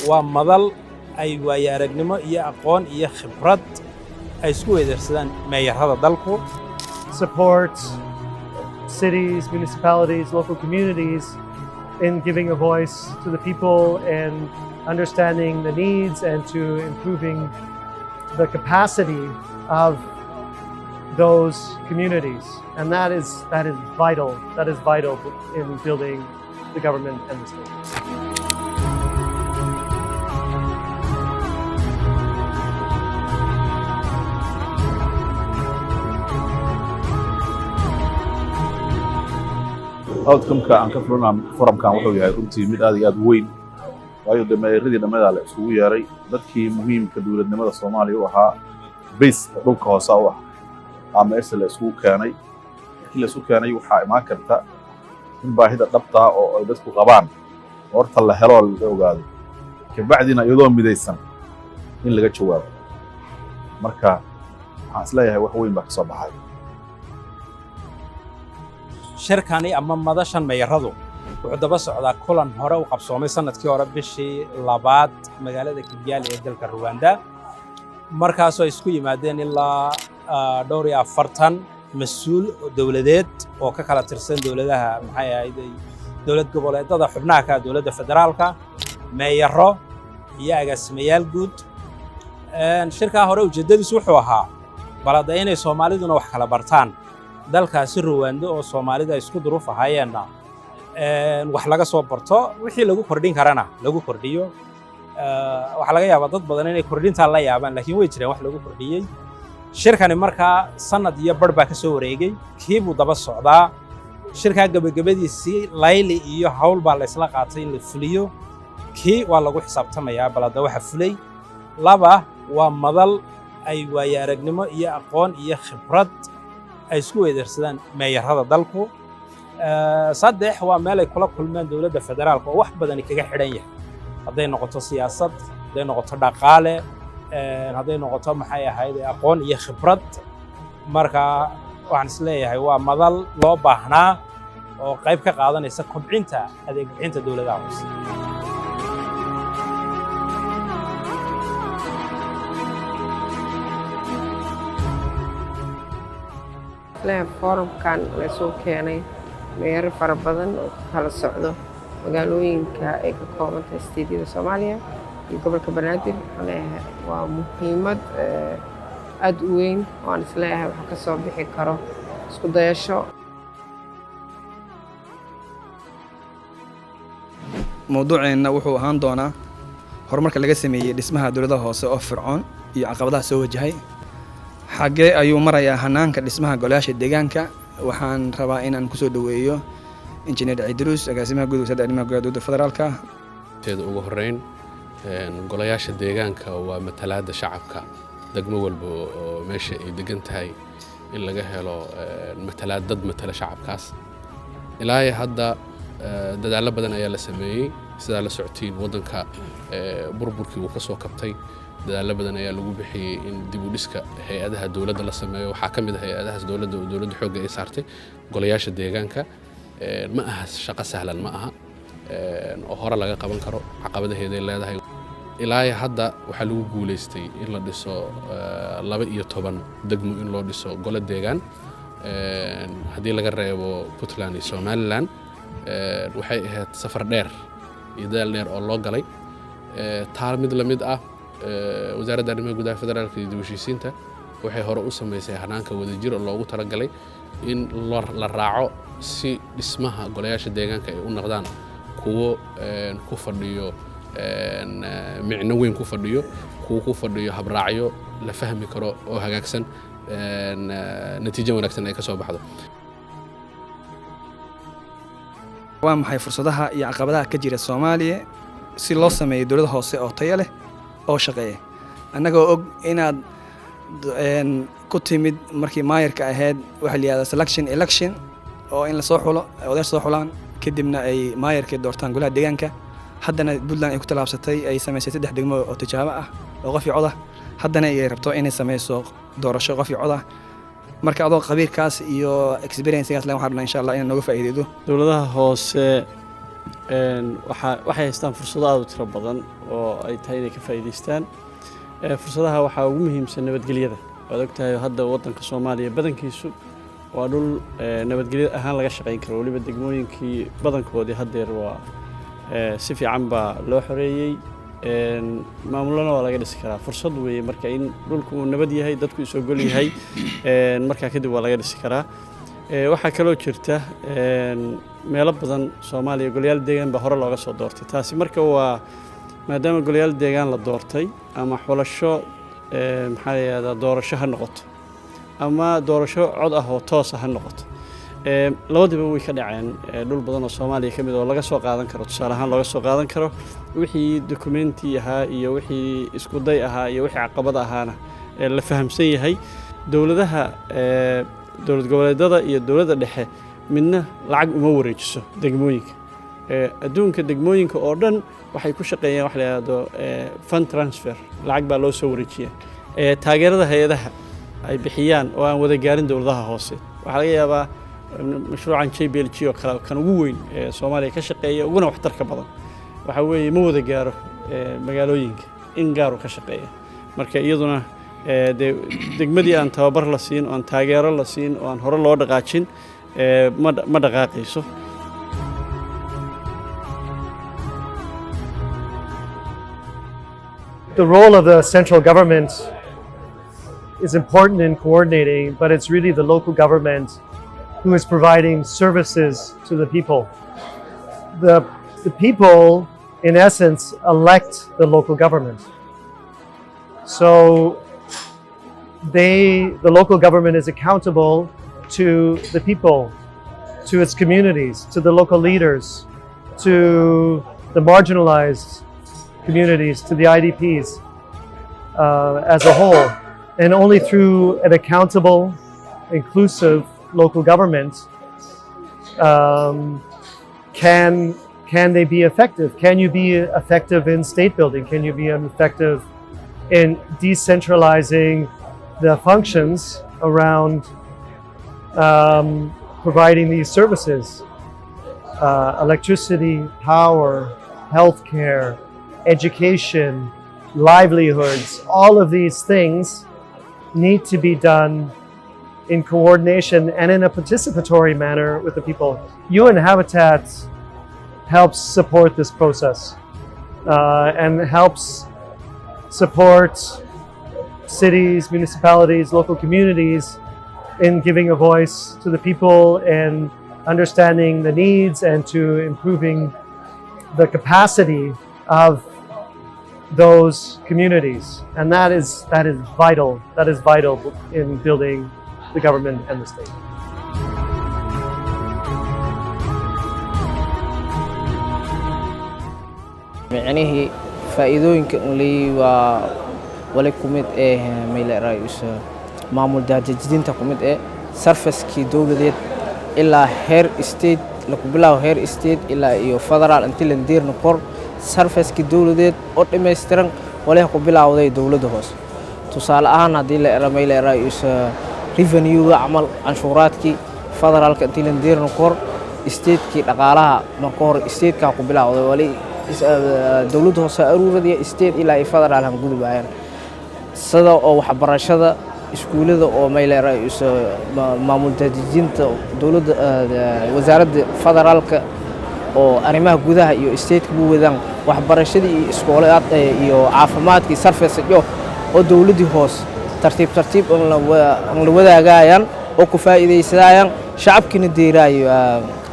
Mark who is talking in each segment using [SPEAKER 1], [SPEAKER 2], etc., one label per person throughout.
[SPEAKER 1] Waa madal ay waayo aragnimo iyo aqoon iyo khibrad ay isku weydaarsadaan meeyarada dalku.
[SPEAKER 2] Support cities, municipalities, local communities in giving a voice to the people and understanding the needs and to improving the capacity of those communities. And that is vital. That is vital in building the government and the state.
[SPEAKER 3] Outcome-ka aan ka fulanaa forumkan wuxuu yahay runtii mid aad iyo aad u weyn, waayo de meeyaradii dhammadaa la isugu yeeray, dadkii muhiimka dowladnimada Soomaaliya u ahaa, base-ka dhulka hoose u ah aa meesha la isugu keenay. Markii la isu keenay, waxaa imaan karta in baahida dhabtaa oo ay dadku qabaan horta la helo, la ogaado, kabacdina iyadoo midaysan in laga jawaabo. Marka waxaan isleeyahay wax weyn baa ka soo baxay.
[SPEAKER 1] Shirkani ama madashan meeyaradu wuxuu daba socdaa kulan hore u qabsoomay sanadkii hore bishii labaad magaalada Kigali ee dalka Ruwanda, markaasoo ay isku yimaadeen ilaa 44 mas-uul dowladeed oo ka kala tirsan dowladaha, maxay ahayd, dowlad goboleedada xubnaha ka dowladda federaalka, meeyaro iyo agaasimayaal guud. Shirkaa hore ujeeddadiisu wuxuu ahaa balada inay Soomaaliduna wax kala bartaan, dalkaasi Ruwando oo Soomaalida ay isku duruuf ahaayeenna wax laga soo barto, wixii lagu kordhin karana lagu kordhiyo. Waxaa laga yaabaa dad badan inay kordhintaa la yaabaan, laakiin way jireen wax lagu kordhiyey. Shirkani markaa sanad iyo bar baa ka soo wareegay, kii buu daba socdaa. Shirkaa gebagabadiisii layli iyo hawl baa la isla qaatay in la fuliyo. Kii waa lagu xisaabtamayaa balada waxa fulay. Laba, waa madal ay waayo aragnimo iyo aqoon iyo khibrad ay isku weydaarsadaan meeyarada dalku. Saddex, waa meel ay kula kulmeen dowladda federaalka oo wax badani kaga xidhan yahay, hadday noqoto siyaasad, hadday noqoto dhaqaale, hadday noqoto, maxay ahayd, aqoon iyo khibrad. Marka waxaan is leeyahay waa madal loo baahnaa oo qayb ka qaadanaysa kobcinta adeeg bixinta dowladaha hoose.
[SPEAKER 4] Leeyahay forumkan laysuu keenay meeyaro fara badan oo ka kala socdo magaalooyinka ay ka kooban tahay state-yada Soomaaliya iyo gobolka Banaadir, waxaan leeyahay waa muhiimad aada u weyn oo aan isleeyahay waxa ka soo bixi karo isku dayasho.
[SPEAKER 5] Mowduuceenna wuxuu ahaan doonaa horumarka laga sameeyey dhismaha dowladaha hoose oo fircoon iyo caqabadaha soo wajahay. Xaggee ayuu marayaa hanaanka dhismaha golayaasha deegaanka? Waxaan rabaa inaan kusoo dhoweeyo Injineer Cidruus, agaasimaha guud wasaaradda arrimaha gudaha dowladda federaalka.
[SPEAKER 6] Teeda ugu horeyn, golayaasha deegaanka waa matalaadda shacabka degmo walba oo meesha ay degan tahay in laga helo matalaad dad matala shacabkaas. Ilaa iyo hadda dadaallo badan ayaa la sameeyey. Sidaa la socotiin, waddanka burburkii uu ka soo kabtay, dadaallo badan ayaa lagu bixiyey in dib u dhiska hay-adaha dowladda la sameeyo. Waxaa ka mid ah hay-adahaas dowladda oo dowladda xoogga ay saartay golayaasha deegaanka. Ma aha shaqo sahlan, ma aha oo hore laga qaban karo, caqabadaheeday leedahay. Ilaa iyo hadda waxaa lagu guuleystay in la dhiso 12 degmo, in loo dhiso golo deegaan, haddii laga reebo Puntland iyo Somaliland. Waxay ahayd safar dheer iyo dadaal dheer oo loo galay. Taa mid la mid ah, wasaaradda arrimaha gudaha federaalka iyo dib u heshiisiinta waxay hore u samaysay hanaanka wadajir oo loogu talagalay in la raaco si dhismaha golayaasha deegaanka ay u noqdaan kuwo ku fadhiyo micno weyn, ku fadhiyo kuwo ku fadhiyo habraacyo la fahmi karo oo hagaagsan, natiijo wanaagsan ay ka soo baxdo.
[SPEAKER 5] Waa maxay fursadaha iyo caqabadaha ka jira Soomaaliya si loo sameeyo dowlad hoose oo tayo leh oo shaqeeya? Annagoo og inaad ku timid markii maayarka ahayd waxaa la yihahdaa selection election, oo in lasoo xulo, odayaasha soo xulaan, kadibna ay maayarkii doortaan golaha deegaanka. Haddana Puntland ay ku tallaabsatay, ay samaysay saddex degmo oo tijaabo ah oo qof iyo cod ah, haddana ay rabto inay samayso doorasho qof iyo cod ah. Marka adoo khabiirkaas iyo experience-gaas leh, waxaan rabnaa insha Allah inaad nooga faa'iideydo.
[SPEAKER 7] Dowladaha hoose Waxay haystaan fursado aad u tiro badan oo ay tahay inay ka faa'iidaystaan. Fursadaha waxaa ugu muhiimsan nabadgelyada. Waad ogtahay, hadda waddanka Soomaaliya badankiisu waa dhul nabadgelyo ahaan laga shaqayn karo. Weliba degmooyinkii badankoodii haddeer waa si fiican baa loo xoreeyey, maamulana waa laga dhisi karaa. Fursad weeye marka in dhulku uu nabad yahay, dadku is ogol yahay, markaa kadib waa laga dhisi karaa. Waxaa kaloo jirta meelo badan Soomaaliya golayaal deegaan baa hore looga soo doortay. Taasi marka waa maadaama golayaal deegaan la doortay, ama xulasho, maxaa la yidhahdaa, doorasho ha noqoto ama doorasho cod ah oo toosa ha noqoto, labadiba way ka dhaceen dhul badan oo Soomaaliya ka mid oo laga soo qaadan karo, tusaale ahaan looga soo qaadan karo wixii document-i ahaa iyo wixii isku day ahaa iyo wixii caqabad ahaana la fahamsan yahay. Dowladaha, dowlad goboleedyada iyo dowladda dhexe midna lacag uma wareejiso degmooyinka. Adduunka degmooyinka oo dhan waxay ku shaqeeyaan wax la yidhaahdo fund transfer, lacag baa loo soo wareejiyaa. Taageerada hay-adaha ay bixiyaan oo aan wada gaarin dowladaha hoose, waxaa laga yaabaa mashruucan JPLG oo kale, kan ugu weyn ee Soomaaliya ka shaqeeya uguna waxtarka badan, waxa weeye ma wada gaaro magaalooyinka, in gaaru ka shaqeeya. Marka iyaduna dee degmadii aan tababar la siin oo aan taageero la siin oo aan hore loo dhaqaajin ma dhaqaaqayso.
[SPEAKER 2] The role of the central government is important in coordinating, but it's really the local government who is providing services to the people. The people, in essence, elect the local government. So the local government is accountable to the people, to its communities, to the local leaders, to the marginalized communities, to the IDPs as a whole. And only through an accountable, inclusive local government can they be effective? Can you be effective in state building? Can you be effective in decentralizing the functions around providing these services? Electricity, power, healthcare, education, livelihoods, all of these things need to be done in coordination and in a participatory manner with the people. UN Habitat helps support this process and helps support cities, municipalities, local communities in giving a voice to the people and understanding the needs and to improving the capacity of those communities. And that is vital. That is vital in building the government and the state.
[SPEAKER 8] Micnihii faa'iidooyinka un leeyahay waa wali ku mid eh mayleeraayus maamul daadejinta, ku mid eh service-kii dowladeed ilaa heer state laku bilaabo, heer state ilaa iyo federaal intii lan deerna kor, service-kii dowladeed oo dhammaystiran waliha ku bilaawday dowladda hoose. Tusaale ahaan, haddii la era mayleeraayus revenue-ga camal, canshuuraadkii federaalka intii lan deerna kor, state-kii dhaqaalaha marka hore state-kaa ku bilaawday, wali dowladda hoose aruuradiya state ilaa iyo federaal han gudubayaan. Sida oo waxbarashada, iskuullada oo mayleeraayus maamul daadejinta dowladda, wasaaradda federaalka oo arrimaha gudaha iyo state-ka bu wadaan waxbarashadii iyo iskoolaad iyo caafimaadkii service iyo oo dowladdii hoose tartiib tartiib aan la wadaagayaan oo ku faa'iidaysanayaan, shacabkiina deeraayo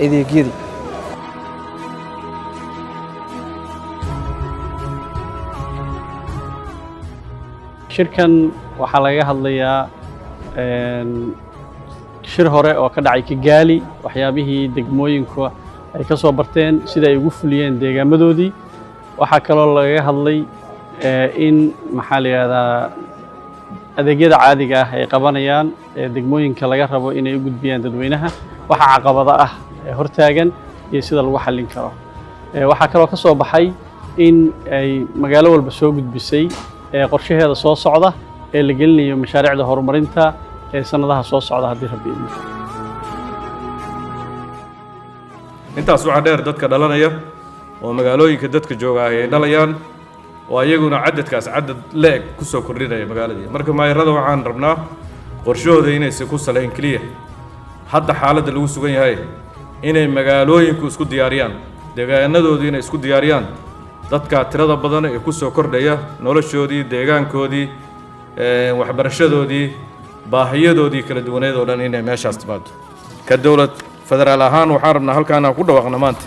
[SPEAKER 8] adeegyadii.
[SPEAKER 7] Shirkan waxaa lagaga hadlayaa shir hore oo ka dhacay Kigaali, waxyaabihii degmooyinku ay ka soo barteen, sida ay ugu fuliyeen deegaamadoodii. Waxaa kaloo lagaga hadlay in, maxaa la yidhahdaa, adeegyada caadiga ah ay qabanayaan ee degmooyinka laga rabo inay u gudbiyaan dadweynaha, waxa caqabado ah ee hortaagan iyo sida lagu xallin karo. Waxaa kaloo ka soo baxay in ay magaalo walba soo gudbisay qorshaheeda soo socda ee la gelinayo mashaariicda horumarinta ee sannadaha soo socda, haddii Rabbi idmo.
[SPEAKER 9] Intaas waxaa dheer dadka dhalanaya oo magaalooyinka dadka jooga ay dhalayaan, oo ayaguna cadadkaas cadad la-eg kusoo kordhinaya magaaladii. Marka maayarada waxaan rabnaa qorshahooda inaysan ku salayn keliya hadda xaaladda lagu sugan yahay, inay magaalooyinku isku diyaariyaan, deegaanadoodu inay isku diyaariyaan dadka tirada badan ee kusoo kordhaya, noloshoodii, deegaankoodii, waxbarashadoodii, baahiyadoodii kala duwaneed oo dhan inay meeshaas timaado. Ka dowlad federaal ahaan waxaan rabnaa halkaan aan ku dhawaaqno maanta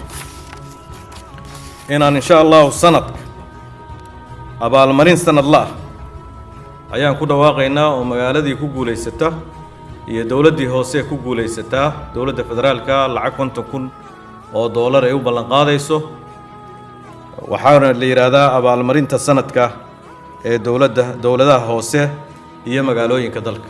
[SPEAKER 9] inaan insha Allahu sanadka abaalmarin sanadla ah ayaan ku dhawaaqaynaa, oo magaaladii ku guulaysata iyo dowladdii hoose ku guulaysataa dowladda federaalka lacag $50,000 ay u ballan qaadayso. Waxaana la yidhaahdaa abaalmarinta sanadka ee dowladda, dowladaha hoose iyo magaalooyinka dalka.